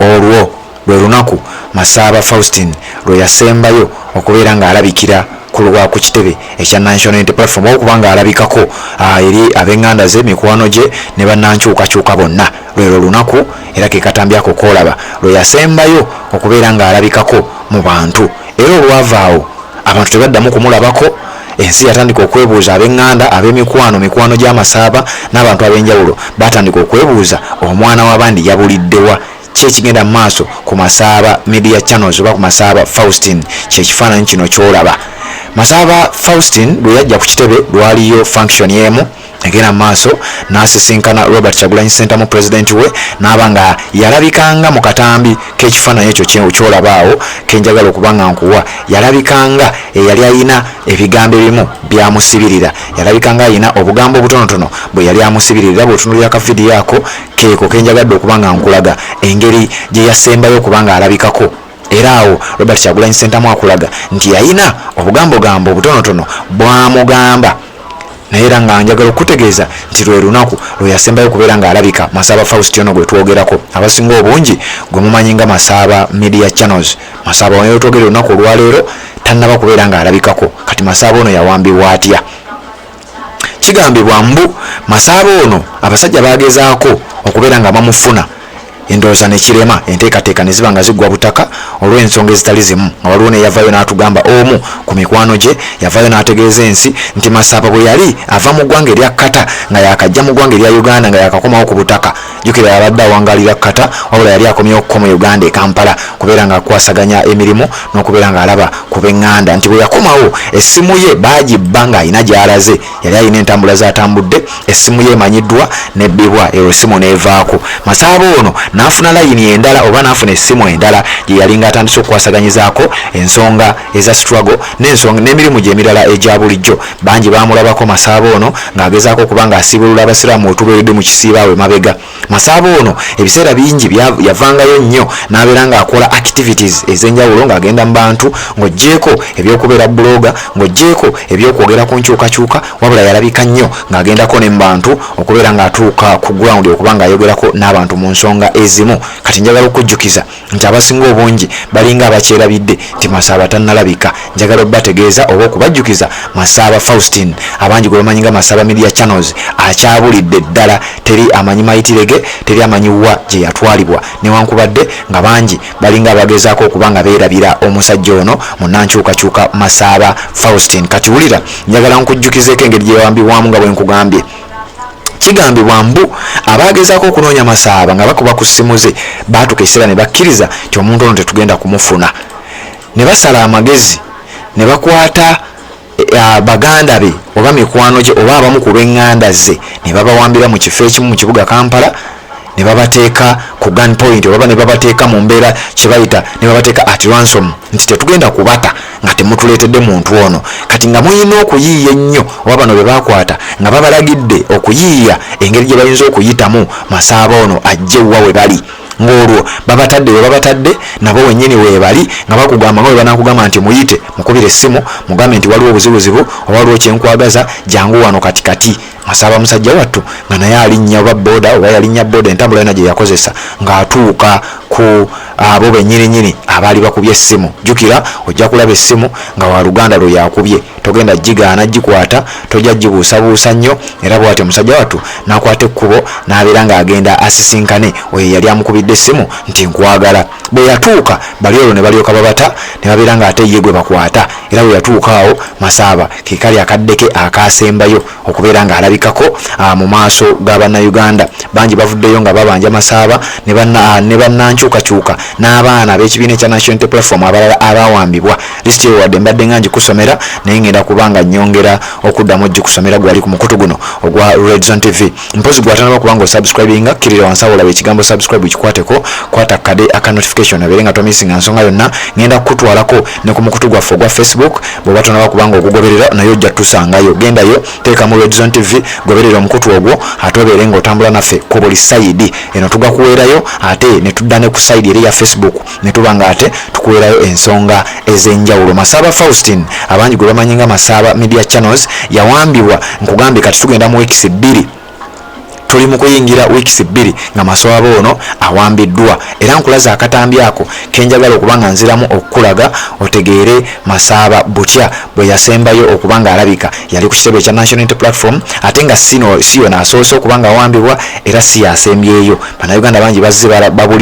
Olwo lwe lunaku Masaaba Faustin lwe yasembayo okubeera ng'alabikira ku lwa ku kitebe ekya National Unity Platform oba okuba ng'alabikako eri ab'enganda ze, mikwano gye ne bannankyukakyuka bonna. Lwelwo lunaku era ke katambi ako k'olaba lwe yasembayo okubeera ng'alabikako mu bantu. Era olwava awo abantu tebaddamu kumulabako. Ensi yatandika okwebuuza, ab'enganda, ab'emikwano, mikwano gya Masaaba n'abantu ab'enjawulo baatandika okwebuuza omwana w'abandi yabulidde wa? Ki ekigenda mu maaso ku Masaaba Media Channels oba ku Masaaba Faustin? Kye kifaananyi kino ky'olaba. Masaaba Faustin lwe yajja ku kitebe lwaliyo function emu egenda mu maaso n'asisinkana Robert Kyagulanyi Ssentamu pulezidenti we n'aba nga yalabikanga mu katambi k'ekifaananyi ekyo ky'olaba awo ke njagala okuba nga nkuwa. Yalabikanga eyali alina ebigambo ebimu by'amusibirira. Yalabikanga alina obugambo obutonotono bwe yali amusibirira era bw'otunuulira ka vidiyo ako keeko ke njagadde okuba nga nkulaga engeri gye yasembayo okuba nga alabikako. Era awo Robert Kyagulanyi Ssentamu akulaga nti yalina obugambogambo obutonotono bw'amugamba. Naye era nga njagala okukutegeeza nti lwe lunaku lwe yasembayo okubeera ng'alabika Masaaba Faustin ono gwe twogerako abasinga obungi gwe mumanyi nga Masaaba Media Channels. Masaaba ono wetwogerera olunaku olwaleero tannaba kubeera ng'alabikako. Kati Masaaba ono yawambibwa atya? Kigambibwa mbu Masaaba ono abasajja baagezaako okubeera nga bamufuna endowooza ne kirema, enteekateeka ne ziba nga ziggwa butaka olw'ensonga ezitali zimu nga waliwo n'eyavaayo n'atugamba omu ku mikwano gye yavaayo n'ategeeza ensi nti Masaaba bwe yali ava mu ggwanga erya Qatar nga yaakajja mu ggwanga erya Uganda nga yaakakomawo ku butaka. Jjukira yabadde awangaalira Qatar wabula yali akomyewo ko mu Uganda e Kampala kubeera ng'akwasaganya emirimu n'okubeera ng'alaba ku b'enganda nti bwe yakomawo essimu ye baagibba ng'alina gy'alaze. Yali alina entambula z'atambudde, essimu ye emanyiddwa n'ebbibwa olwo essimu n'evaako. Masaaba ono n'afuna layini endala oba n'afuna essimu endala gye yalinga atandise okukwasaganyizaako ensonga eza struggle n'ensonga n'emirimu gye emirala egya bulijjo. Bangi baamulabako Masaaba ono ng'agezaako okuba ng'asiibulula Abasiraamu wetubeeredde mu kisiibo awo emabega. Masaaba ono ebiseera bingi yavangayo nnyo n'abeera ng'akola activities ez'enjawulo ng'agenda mu bantu ng'oggyeeko eby'okubeera blogger, ng'oggyeeko eby'okwogera ku nkyukakyuka wabula yalabika nnyo ng'agendako ne mu bantu okubeera ng'atuuka ku ground okuba ng'ayogerako n'abantu mu nsonga ezimu. Kati njagala okukujjukiza nti abasinga obungi balinga abakyerabidde nti Masaaba tannalabika. Njagala obategeeza oba okubajjukiza Masaaba Faustin abangi gwe bamanyi nga Masaaba Media Channels akyabulidde ddala, teri amanyi mayitire ge, teri amanyi wa gye yatwalibwa newankubadde nga bangi balinga abagezaako okuba nga beerabira omusajja ono munnankyukakyuka Masaaba Faustin. Kati wulira njagala nkujjukizeeko engeri gye yawambibwamu nga bwe nkugambye. Kigambibwa mbu abaagezaako okunoonya Masaaba nga bakuba ku ssimu ze baatuuka ekiseera ne bakkiriza nti omuntu ono tetugenda kumufuna ne basala amagezi ne bakwata eh, baganda be oba mikwano gye oba abamu ku b'eŋŋanda ze ne babawambira mu kifo ekimu mu kibuga Kampala ne babateeka ku gun point oba ne babateeka mu mbeera kye bayita ne babateeka at ransom nti tetugenda kubata nga temutuleetedde muntu ono. Kati nga mulina okuyiiya ennyo oba bano be bakwata nga babalagidde okuyiiya engeri gye bayinza okuyitamu Masaaba ono ajje wa we bali ng'olwo babatadde we babatadde nabo wennyini weebali nga bakugamba nga bwe banaakugamba nti muyite mukubire essimu mugambe nti waliwo obuzibuzibu oba waliwo kye nkwagaza jangu wano kati kati. Masaaba musajja wattu nga naye alinnya oba boda oba yalinnya boda entambula yona gye yakozesa ng'atuuka ku abo bennyininyini abaali bakubye essimu. Jjukira ojja kulaba essimu nga waluganda lwo yakubye, togenda gigaana gikwata, tojja gibuusabuusa nnyo. Era bw'atyo musajja wattu n'akwata ekkubo n'abeera ng'agenda asisinkane oyo eyali amukubidde essimu nti nkwagala. Bwe yatuuka bali olwo ne balyoka babata ne babeera ng'ate ye gwe bakwata. Era bwe yatuuka awo Masaaba ke kali akadde ke akaasembayo okubeera ng'alabikako mu maaso ga Bannayuganda. Bangi bavuddeyo nga babanja Masaaba ne bannankyukakyuka n'abaana ab'ekibiina ekya National Unity Platform abalala abaawambibwa. Lisiti eyo wadde mbadde nga ngikusomera naye ng'enda kuba nga nnyongera okuddamu ogikusomera gwe ali ku mukutu guno ogwa Red Zone TV. Mpozi gwe atanaba kuba nga osubscribinga, kkirira wansi awo olabe ekigambo subscribe kikwateko, kwata akade aka notification obeere nga tomissinga nsonga yonna. Ngenda kukutwalako ne ku mukutu gwaffe ogwa Facebook bw'oba tonaba kuba nga ogugoberera naye ojja tusangayo. Gendayo, teekamu Red Zone TV, goberera omukutu ogwo ate obeere nga otambula naffe ku buli sayidi. Eno tugakuweerayo ate ne tudda ne ku sayidi eri eya Facebook ne tuba nga ate tukuweerayo ensonga ez'enjawulo. Masaaba Faustin abangi gwe bamanyi nga Masaaba Media Channels yawambibwa, nkugambye kati tugenda mu weeks bbiri. Tuli mu kuyingira weeks 2 nga Maswaba ono awambiddwa, era nkulaze akatambi ako kenjagala okuba nga nziramu okukulaga otegeere Masaaba butya bwe yasembayo okuba nga alabika. Yali ku kitebe ekya National Unity Platform, ate nga si yono asoose okuba nga awambibwa era si yasembyeyo. Bannayuganda bangi bazze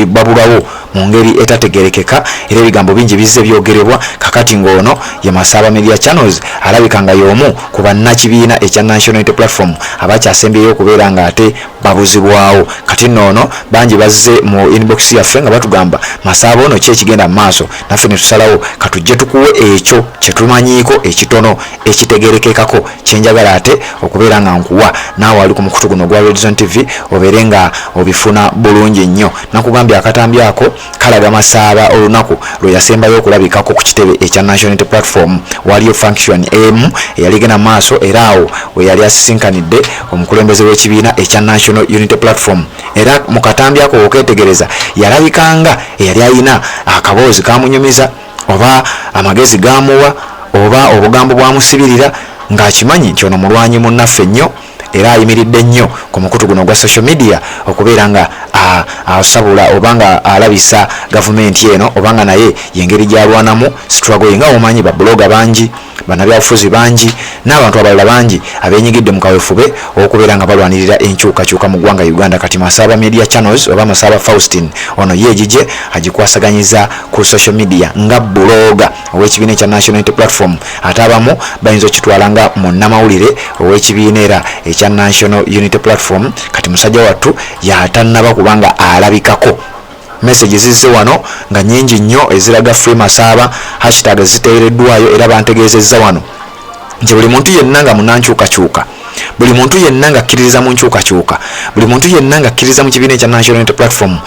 babulawo mu ngeri etategerekeka, era ebigambo bingi bizze byogerebwa. Kakati ng'ono ye Masaaba Media Channels, alabika nga y'omu ku bannakibiina ekya National Unity Platform abakyasembyeyo okubeera nga ate babuzibwawo. Kati nno ono bangi bazze mu inbox yaffe nga batugamba, Masaaba ono ki ekigenda mu maaso? Naffe ne tusalawo katujje tukuwe ekyo kye tumanyiiko ekitono ekitegerekekako, kyenjagala ate okubeera nga nkuwa naawe ali ku mukutu guno ogwa Redzone TV, obeere nga obifuna bulungi nnyo. Nakugambye akatambi ako kalaga Masaaba olunaku lwe yasembayo okulabikako ku kitebe ekya National Unity Platform. Waliyo function emu eyali egenda mu maaso, era awo we yali asisinkanidde omukulembeze w'ekibiina ekya National Unity Platform. Era mu katambi ako okeetegereza, yalabikanga eyali ayina akaboozi kamunyumiza, oba amagezi gamuwa, oba obugambo bwamusibirira, ng'akimanyi nti ono mulwanyi munnaffe nnyo era ayimiridde nnyo ku mukutu guno ogwa social media okubeera nga asabula oba nga alabisa gavumenti eno, oba nga naye yengeri gyalwanamu struggle. Nga omanyi ba blogger bangi, bannabyabufuzi bangi n'abantu abalala bangi abenyigidde mu kawefube okubeera nga balwanirira enkyukakyuka mu ggwanga Uganda. Kati Masaaba Media Channels oba Masaaba Faustin ono ye egije agikwasaganyiza ku social media nga blogger ow'ekibiina ekya National Unity Platform, ate abamu bayinza okitwala nga munnamawulire ow'ekibiina era ekya National Unity Platform. Kati musajja wattu yatannaba kubanga alabikako. Message zizze wano nga nyingi nnyo eziraga free Masaaba, hashtag ziteereddwayo, era bantegeezezza wano nti buli muntu yenna nga munankyukakyuka, buli muntu yenna nga akkiririza mu nkyukakyuka, buli muntu yenna nga akkiririza mu kibiina ekya National Unity Platform,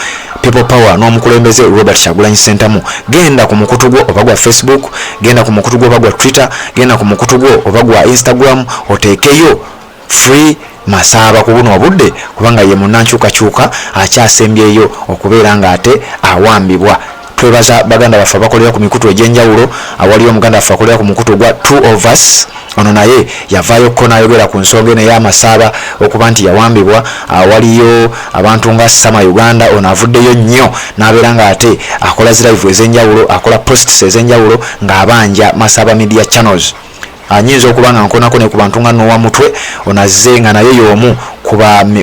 People Power n'omukulembeze Robert Kyagulanyi Ssentamu, genda ku mukutu gwo oba gwa Facebook, genda ku mukutu gwo oba gwa Twitter, genda ku mukutu gwo oba gwa Instagram, oteekeyo free Masaaba ku buno obudde, kubanga ye munnankyukakyuka akyasembyeyo okubeera ng'ate awambibwa. Twebaza baganda baffe abakolera ku mikutu egy'enjawulo. Awaliyo omuganda waffe akolera ku mukutu gwa Two of Us, ono naye yavaayo ko n'ayogera ku nsonga eno ey'Amasaaba okuba nti yawambibwa. Awaliyo abantu nga Sama Uganda, ono avuddeyo nnyo n'abeera ng'ate akola zi live ez'enjawulo, akola posts ez'enjawulo ng'abanja Masaaba Media Channels. Anyinza okuba nga nkonako ne ku bantu nga Nowa Mutwe, ono azze nga naye y'omu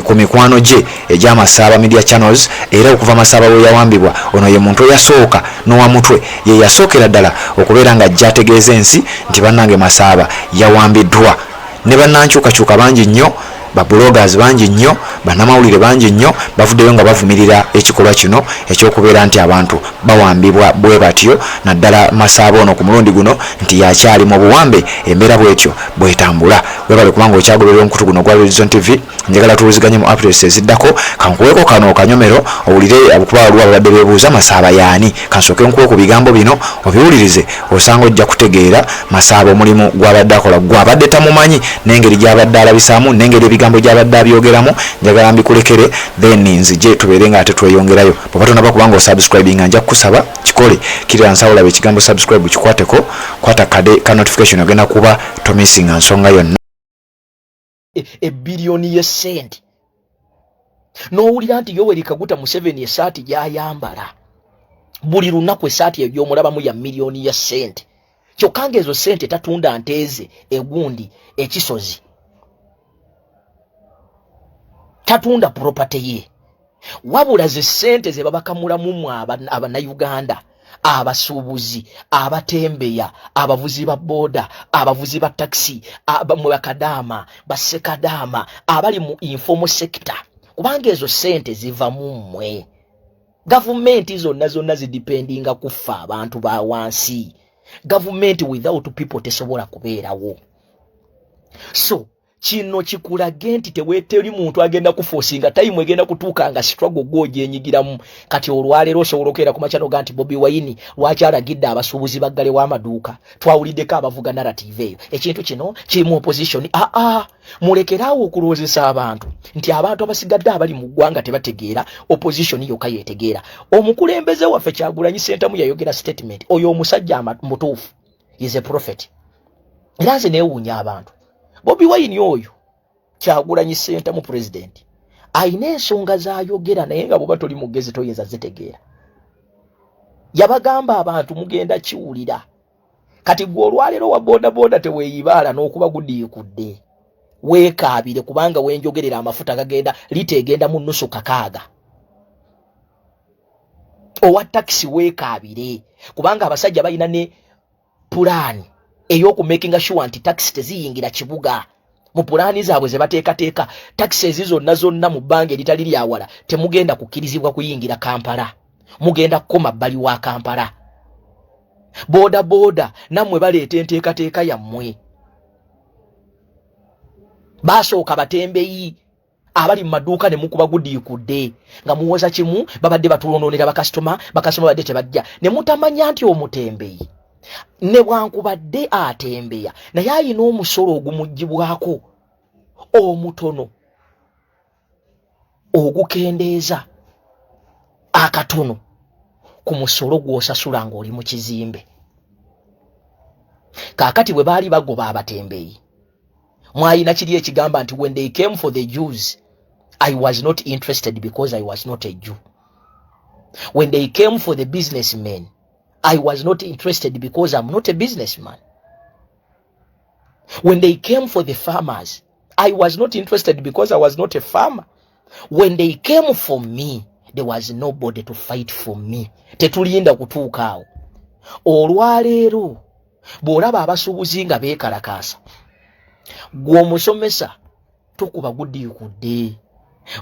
ku mikwano gye egy'Amasaaba Media Channels, era okuva Masaaba we yawambibwa, ono ye muntu eyasooka, Nowa Mutwe ye yasookera ddala okubeera nga ajja ategeeza ensi nti bannange Masaaba yawambiddwa. Ne bannankyukakyuka bangi nnyo, ba bloggers bangi nnyo, bannamawulire bangi nnyo bavuddeyo nga bavumirira ekikolwa kino ekyokubeera nti abantu bawambibwa bwe batyo, naddala Masaaba ono ku mulundi guno nti yakyali mu buwambe. Embeera bwetyo bwetambula. Webale kubanga okyagoberera omukutu guno ogwa Redzone TV. Njagala tuwuliziganye mu updates eziddako. Kankuweeko kano kanyomero owulire, kuba waliwo ababadde beebuuza Masaaba yaani. Kansooke nkuwe ku bigambo bino obiwulirize, osanga ojja kutegeera Masaaba omulimu gw'abadde akola, gw'abadde tamumanyi, n'engeri gy'abadde alabisaamu, n'engeri ebigambo gy'abadde abyogeramu. Njagala mbikulekere, then nzije tubeere nga ate tweyongerayo. Bw'oba tonaba kubanga osubscribinga, nja kukusaba kikole. Kirira nsawo, laba ekigambo subscribe, kikwateko, kwata kade ka notification, ogenda kuba tomissinga nsonga yonna. Ebbiliyoni y'essente, n'owulira nti Yoweri Kaguta Museveni essaati gy'ayambala buli lunaku, essaati eyo gy'omulabamu ya miliyoni ya ssente, kyokka ng'ezo ssente tatunda nteeze egundi ekisozi, tatunda property ye, wabula ze ssente ze babakamulamu mu Abannayuganda, abasuubuzi, abatembeya, abavuzi ba booda, abavuzi ba takisi, mwe bakadaama, basekadaama abali mu informal sector, kubanga ezo ssente ziva mu mmwe. Gavumenti zonna zonna zidependinga kuffa abantu ba wansi. Gavumenti without people tesobola kubeerawo. So kino kikulage nti teweteri muntu agenda kuforcinga. Time egenda kutuuka nga struggle gwojenyigiramu. Kati olwaleero osobola okeera ku makya noga nti Bobi Wine lwaki alagidde abasuubuzi baggalewo amaduuka? Twawuliddeko abavuga narrative eyo, ekintu kino kirimu opposition. Aa, mulekeraawo okulowoozesa abantu nti abantu abasigadde abali mu ggwanga tebategeera, opposition yokka yetegeera. Omukulembeze waffe Kyagulanyi Sentamu yayogera statement. Oyo omusajja mutuufu, is a prophet. Era nze neewuunya abantu, Bobi Wine oyo Kyagulanyi Sentamu president Ayina ensonga z'ayogera, naye nga bw'oba toli mugezi toyinza zitegeera. Yabagamba abantu mugenda kiwulira. Kati gwe olwaleero wa bodaboda teweeyibaala n'okuba gudiikudde, weekaabire, kubanga wenjogerera amafuta gagenda, lita egenda mu nusu 6. Owa takisi weekaabire, kubanga abasajja balina ne pulaani ey'okumakinga sure nti takisi teziyingira kibuga. Mu pulaani zaabwe ze bateekateeka, takisi ezi zonna zonna mu bbanga eritali lyawala temugenda kukkirizibwa kuyingira Kampala, mugenda kukoma bbali wa Kampala. Boda boda nammwe baleeta enteekateeka yammwe. Basooka batembeyi abali mu maduuka ne mukuba gudiikudde nga muwoza kimu, babadde batulondoonera bakasitoma, bakasitoma badde tebajja, ne mutamanya nti omutembeyi ne bwankubadde atembeya naye ayina omusolo ogumugibwako omutono ogukendeeza akatono ku musolo gw'osasula ng'oli mu kizimbe. Kaakati bwe baali bagoba abatembeyi, mwayina kiri ekigamba nti when they came for the Jews, I was not interested because I was not a Jew. When they came for the businessmen, I was not interested because I'm not a businessman. When they came for the farmers, I was not interested because I was not a farmer. When they came for me, there was nobody to fight for me. Tetulinda kutuuka awo. Olwaleero bw'olaba abasuubuzi nga beekalakaasa, gwe omusomesa tokuba gudiikudde,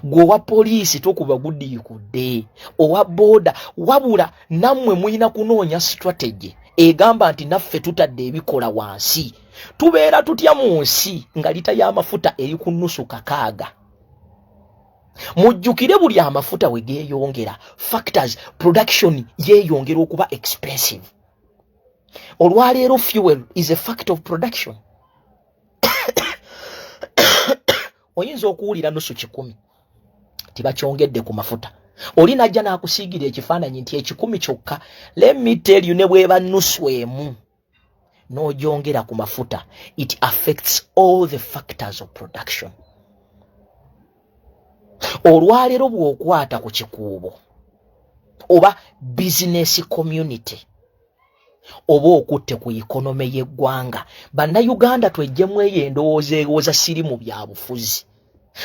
gwe owa poliisi tokuba gudiikudde, owa booda. Wabula nammwe mulina kunoonya strategy egamba nti naffe tutadde ebikola wansi. Tubeera tutya mu nsi nga lita y'amafuta eri ku nusu 6? Mujjukire buli amafuta we geeyongera, factors production yeeyongera okuba expensive. Olwaleero fuel is a fact of production. Oyinza okuwulira nusu 100 tibakyongedde ku mafuta, oli najja n'akusiigira ekifaananyi nti 100 kyokka. Let me tell you, ne bweba nusu emu n'ogyongera ku mafuta, it affects all the factors of production. Olwaleero bw'okwata ku kikuubo oba business community oba okutte ku economy y'eggwanga, bannayuganda tweggyemu eyo endowooza ewoza siri mu byabufuzi,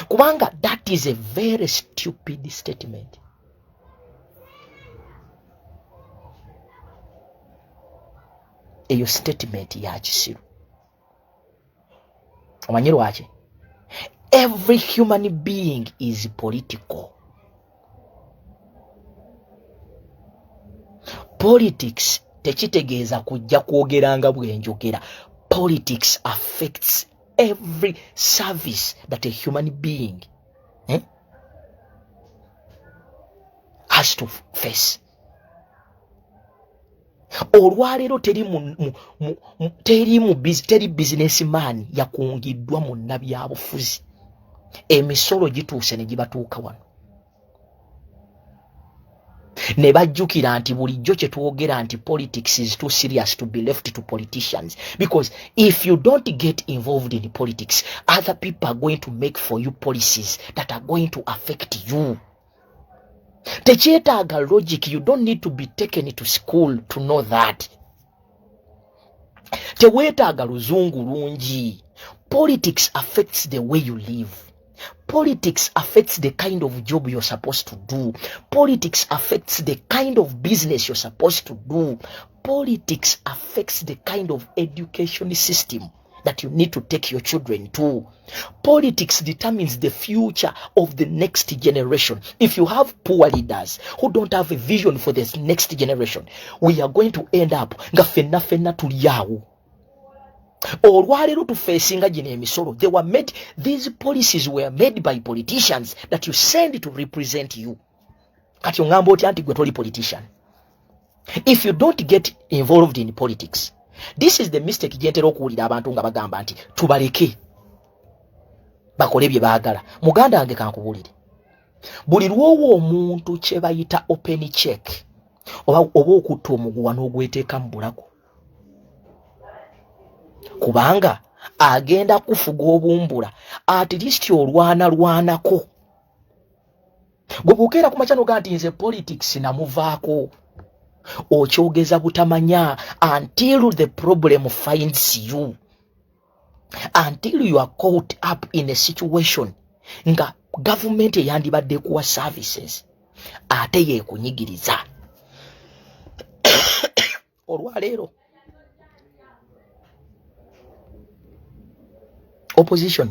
kubanga that is a very stupid statement. Eyo statement ya kisiru. Omanyi lwaki? Every human being is political. Politics tekitegeeza kujja kwogera nga bwe njogera. Politics affects every service that a human being has to face. Olwaleero teri teri businessman yakungiddwa munnabyabufuzi. Emisolo gituuse ne gibatuuka wano ne bajjukira nti bulijjo kye twogera nti politics is too serious to be left to politicians, because if you don't get involved in politics, other people are going to make for you policies that are going to affect you. Tekyetaaga logic. You don't need to be taken to school to know that. Teweetaaga luzungu lungi. Politics affects the way you live. Politics affects the kind of job you're supposed to do. Politics affects the kind of business you're supposed to do. Politics affects the kind of education system that you need to take your children to. Politics determines the future of the next generation. If you have poor leaders who don't have a vision for this next generation, we are going to end up nga fenna fenna tuli awo. Olwaleero tufeesinga gino emisolo. They were made, these policies were made by politicians that you send to represent you. Kati oŋŋamba otya nti gwe toli politician? If you don't get involved in politics, this is the mistake gye ntera okuwulira abantu nga bagamba nti tubaleke bakole bye baagala. Muganda wange, kankubuulire, buli lw'owa omuntu kye bayita open check oba okutta omuguwa n'ogweteeka mu bulago, kubanga agenda kufuga obumbula, at least olwanalwanako. Gwe bw'okeera ku makya nogaa nti nze politics namuvaako, okyogeza butamanya until the problem finds you, until you are caught up in a situation nga gavumenti eyandibadde ekuwa services ate yeekunyigiriza. Olwaleero opposition